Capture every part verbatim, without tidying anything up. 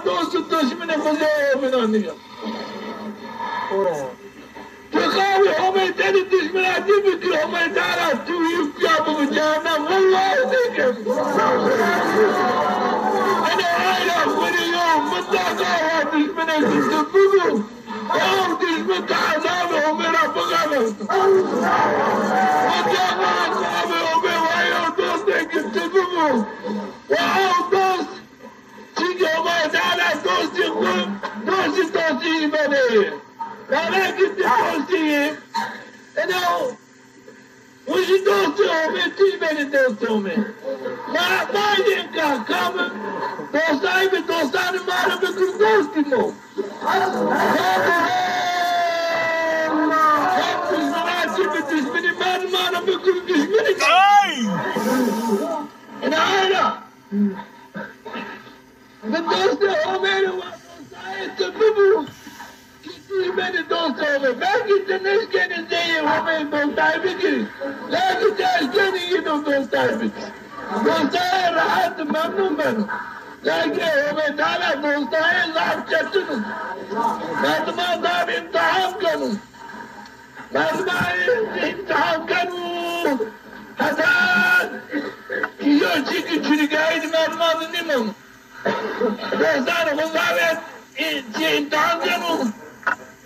Dost û dişminê xo zey Homê ra nîya. Ti qawê Homê tenê dişminatî bikir, Homê Teala tu yî piya bibo cehennem. Wellahî nêkeno. Ene ayra xwu rê yew mitaqa wa dişminê xwu ti bibo. Ew dişmin ti ezabê Homê ra bixeles. Mitaqa qawê Homê wa yew dostêkî ti bibo. Wa ew dost Çimkî Homay Teala dostî xwu, dostî dostî îmenê yê. Vana ki ti dostî yê, ina o, o jî dostê Homê, ti jî benê dostê Homê. Ma, ma ê ka, kam dostay bi, dostanê ma ra bikir dostî mo. Kam dişminatî bi, dişminî ma ra bikir dişminî. Ay! Ina ayra. Mi dostê Homê rê wa dostayê ti bibo. Ti jî benê dostê Homê. Belkî ti nêşkenî zeyê Homê dostay bikirî. Lakin ti eşkenî yîno dostay bikirî. Dostayê rehet memnun beno. Lakin Homê Teala dostayê zaf çetin o. Merdiman zaf îmtîhan keno. Merdiman îmtîhan keno. Heta ki yo çî ki çirîgayî di merdiman di nîmano. Dostanê xo zaf î-, çî îmtîhan keno.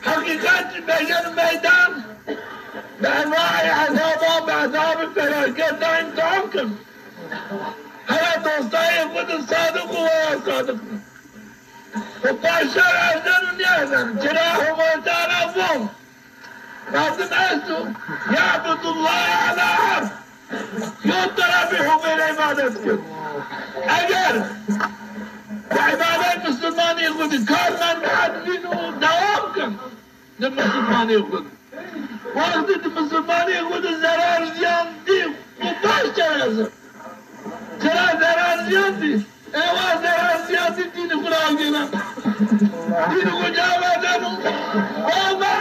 Heqîqet bejeno meydan. Bi enwaî ezaban, bi ezabî felaketan îmtîhan keno. Heya dostayê xo di sadiq o, weya sadiq o. Xo paşta erzeno nêerzeno. Çira Homay Teala von. Merdim esto, ya'budullahe ala harf. Yo terefê Homê rê îbadet keno. Eger di îbadet misilmanê xwu di kar mend, hed vîno, dewam keno di misilmanê xwu di. Wextê di misilmanê xwu di zerar ziyan dî, xwu baş çereze. Çira zerar ziyan dî? Ewa zerar ziyan dî, dînî xwu ra agêra. Dînî xwu ca vedeno. Homay!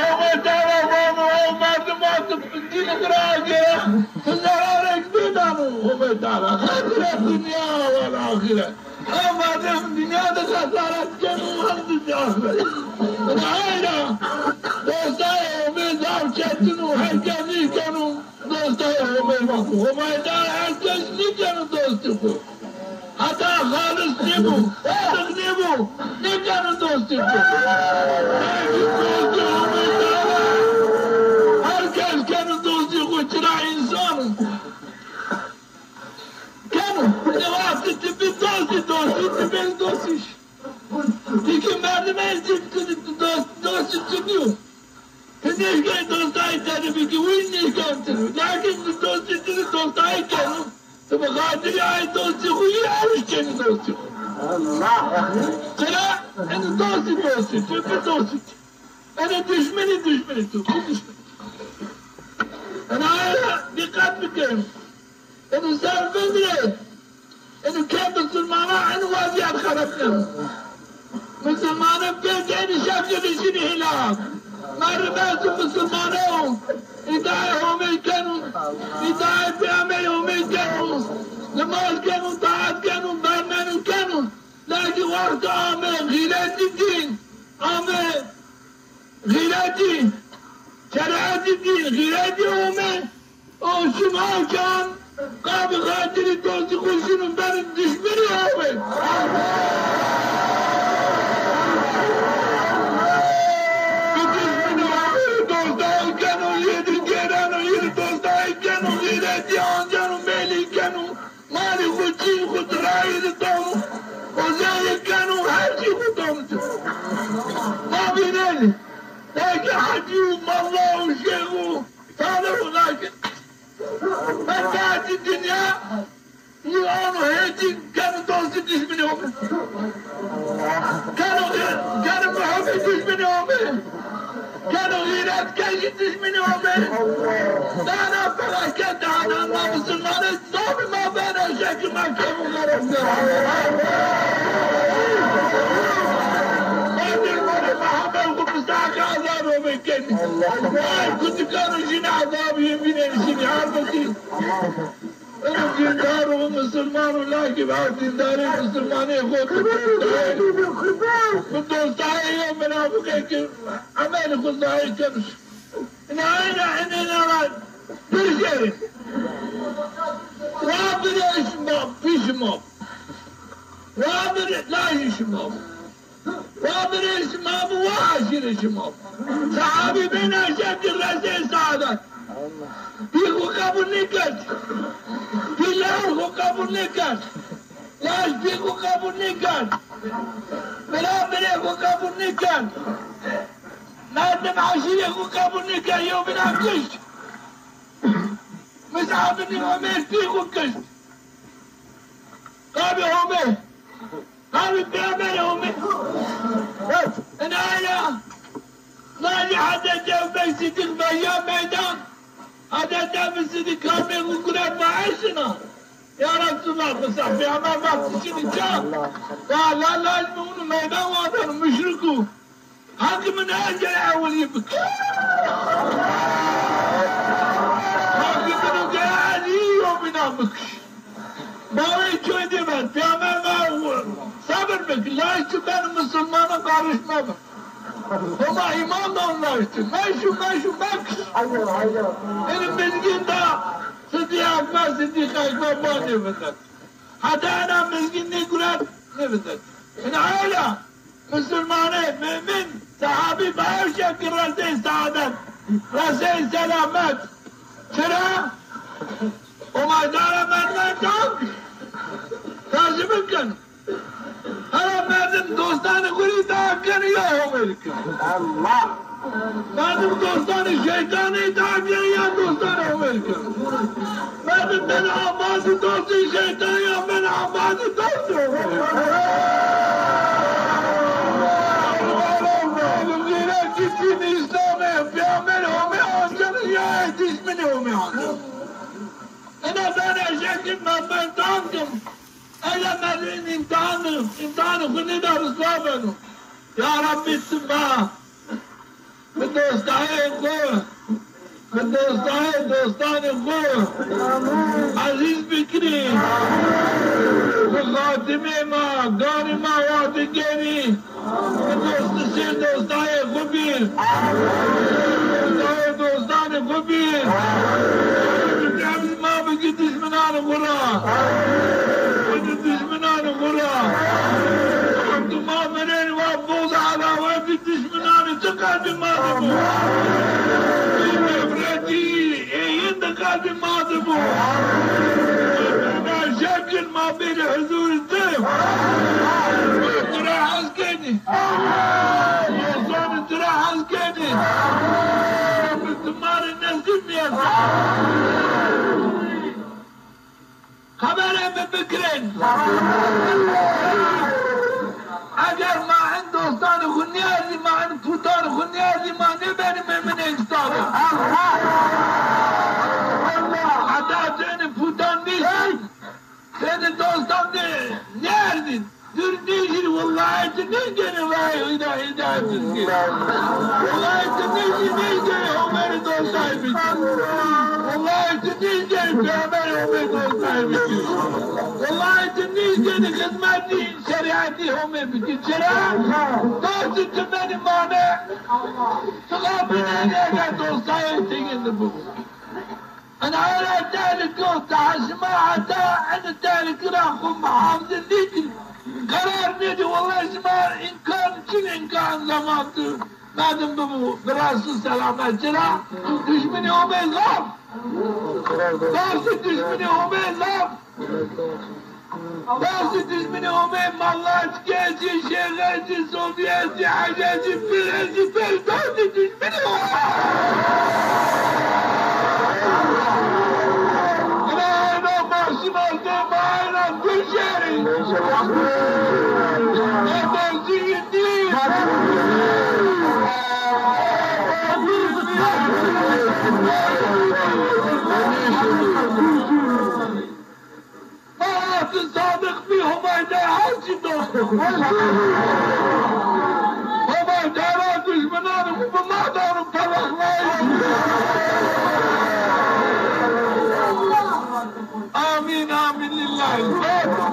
Homay Teala vano, ew merdim a ti dînî xwu ra agêra, ti zerarêk nêdano Homay Teala. Xesret dinya wal axîret. Ew merdim dinya de xesaret keno, hem di axiret. Ina ayra dostayê Homê zaf çetin o, her kes nêkeno dostayê Homê ma. Homay Teala her kes nêkeno dostî xwu. Heta xalis nêbo, sadiq nêbo, nêkeno dostî xwu. Lakin dostê Homê Teala her kes keno dostî xwu, çira însan o. Keno, ê wextî ti bi dostî, dostî, ti bê dostî. Ti ki merdimê zî ti dost, dostî ti nîyo. Ti nêşkay dostayê tenê bikî, wi nêşkan ti. Lakin ti dostî ti dostayê keno. Ti bi xatirî ay dostî xwu yî, ew jî kenî dostî xwu. Çira? Eno dostî dostî, ti bi dostî. Eno dişminî dişminî, ti xwu dişminî. Ena aya dîqet bikin. Eno ser vindire. Eno ke misilmana eno wezîyet xerepneno. Misilmane pêk ênî şekilî şinî hîlak. Merdim esto misilmane o. Îtaê Homê keno. Îtaê peyamberê Homê keno. Nimaz keno, taat keno, bermeno keno. Lakin wexto ame xîretî dîn, ame xîretî, şerîetî dîn, xîretî Homê, o şima kan, qabî xatirî dostî xwu şino beno dişminî Homê. Bi dişminî Homê rê dostayî keno, yê di gêreno, yê di dostayî keno, xîretî anceno, mêlî keno. Malê xwu, çîyê xwu di rayî di dono. O zerrî keno, her çî xwu dono. Ma vînenî. Belkî hecî û mela û şêx û salih û lakin menfaetî dinya yî ano, hêtî keno dostî dişminî Homê. Keno, keno muhibbî dişminî Homê. Keno xîretkeşî dişminî Homê. Dana felaket dana ma misilmanê zobî ma bena şekî ma kêmû xerab kena. Ma dişmenê Muhammed xwu bi saqê azabê Homê kenî. Ay kutikano jînî azabî yê vînenî şinî. Halbukî Eno dîndar û misilman û lakî va dîndarê misilmanê xo bi dostayê, bi dostayê yew minafîqê ki emelê xo zahîr keno. Ina ina ina ina ra bir kere. Wa birê şima, pî şima. Wa birê lajê şima. Wa birê şima bi, wa aşîrê şima bi. Sahabî bena şekil resê saadet. Pî xo qebul nêkerd. Pî laj xo qebul nêkerd. Laj pî xo qebul nêkerd. Bira birê xo qebul nêkerd. Merdim eşîrê xo qebul nêkerd. Yew bîna kişt. Mus'ab bin Umeyrî pî xo kişt. Qabê Homê. Qabê pêxemberê Homê. Ina ina. Lajê Hezretî Ebubekr Sidîq veya meydan. Hezretî Ebubekr Sidîq kamê xo guret va eşina. Ya Resulallah, mesela pêxember va ti şinî ça? Va la laj mi ûnî meydan wa dano, muşrik o. Heqî mi nêenceno ewilî bikiş. Heqî mi nêenceno elî yewmîna bikiş. Bawê çoy dê ben, pêxember va sebir bik, laj tu ben misilmana qarîş mebe. Homa îman da on laj tu. Meşû, meşû, mekiş. Eno mizgîn da Sidîq Ekber, Sidîq Ekber ba nêvindet. Heta ena mizgîn nêguret, nêvindet. Ina ewla. Misilmanê, mumin, sahabî bi ew şekil resey saadet, resey selamet. Çira? Homa dara merdimen tank. Tazî bikin. Hela merdim dostanê xo rê îta keno ya Homê rê keno? Allah! Merdim dostanê şeytanî îta keno ya dostanê Homê rê keno? Merdim ben embazê dostê şeytan ya ben embazê dostê Homê rê keno? Zira ki dîn Îslamê, pêxemberê Homê anceno ya dişmenê Homê anceno? Ena ben eşekin, ben ben tankim. Ella merdim îmtîhan, îmtîhanê xo nêda riswa beno. Ya Rebbî, ti ma bi dostayê xo, bi dostayê dostanê xo ezîz bikirî. Bi xatimê ma, ganî ma wate kenî. Bi dostî sê dostayê xo bî. Dostayê dostanê xo bî. Bi qelbî ma bikî dişminanê xo ra. Bikî dişminanê xo ra. Wextî ma merên wa boz edawetî dişminanê ti qelbî ma de bo. Ê nefretî, ê yin di qelbî ma de bo. Şekil ma bêrî huzurî ti. Ma tu ra hez kenî. Dostanê tu ra hez kenî. Ti ma rê nesîb bîya. Xeberê mi bikirên. Eger ma in dostanê xo nêerdî, ma in putanê xo nêerdî, ma nêbenî muminê îslamî. Heta tu inî putan nêşî. Seni dostan de nerdin? Dur nêşî, wellahî ti nêgênî, vay hîda hîda ti. Wellahî ti nêşî, nêgênî Homerî dostay bikî. Wellahî ti nêgênî pêxemberî Homerî dostay bikî. Wellahî ti nêgênî xizmetî şerîetî Homerî bikî. Çira? Dostî ti benî mane. Ti xapî nêgênî dostayê ti yîn de bibo. Ina ra tehlike o, ta şima heta eno tehlike ra xo muhafize nêkirî. Qerar nêdî, wellahî şima îmkan, çin îmkan zaman tu merdim bibo, bi rastî selamet. Çira? Dişminê Homê zaf. Rastî dişminê Homê zaf. Bazı dişminê Homê, Mallatçikeci, Şêxeci, Sofyeci, Hececi, Pireci, Perteci dişminê Homê. Ina, ina, ma şima zê ma ina duşerî. Ina, ma şima zê Ma ati Sadiq bî, Homay de her çî do. Homay de ra duşminanê xo bi ma dano pelexlayîş. Amîn, amîn, lîllahîl-Fatîha.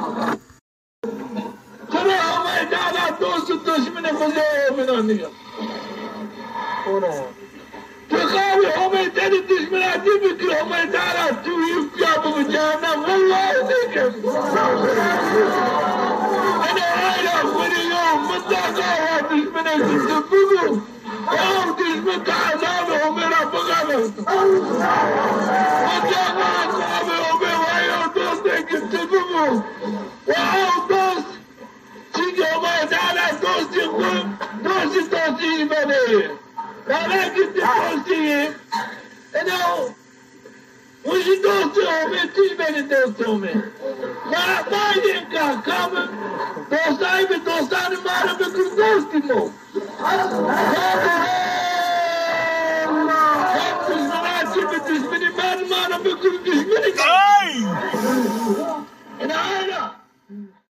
Ti rê Homay Teala dost û duşminê xo zê ewmîna nîyo. Ora. Ti qawê Homay Teala duşminatî bikir, Homay Teala tu yî piya bibo cehennem. Wellahî nêkeno. Ene ayra xo rê yew mitaqa wa duşminê xo ti bibo. Ew duşmin ti ezabê Homê ra bixebit. Mitaqa ezabê Homê wa yew dostêk ti bibo. Wa ew dost, çimkî Homay Teala dostî xwu, dostî dostî îmenê yê. Vana ki ti dostî yê, eno, wu jî dostî Homê, ti jî benî dostî Homê. Ma, ma yê ka kam, dostay bi dostanê ma ra bikir dostî mo. Kam duşmina çi bi duşminî ma, ma ra bikir duşminî. Ay! Ena ayra.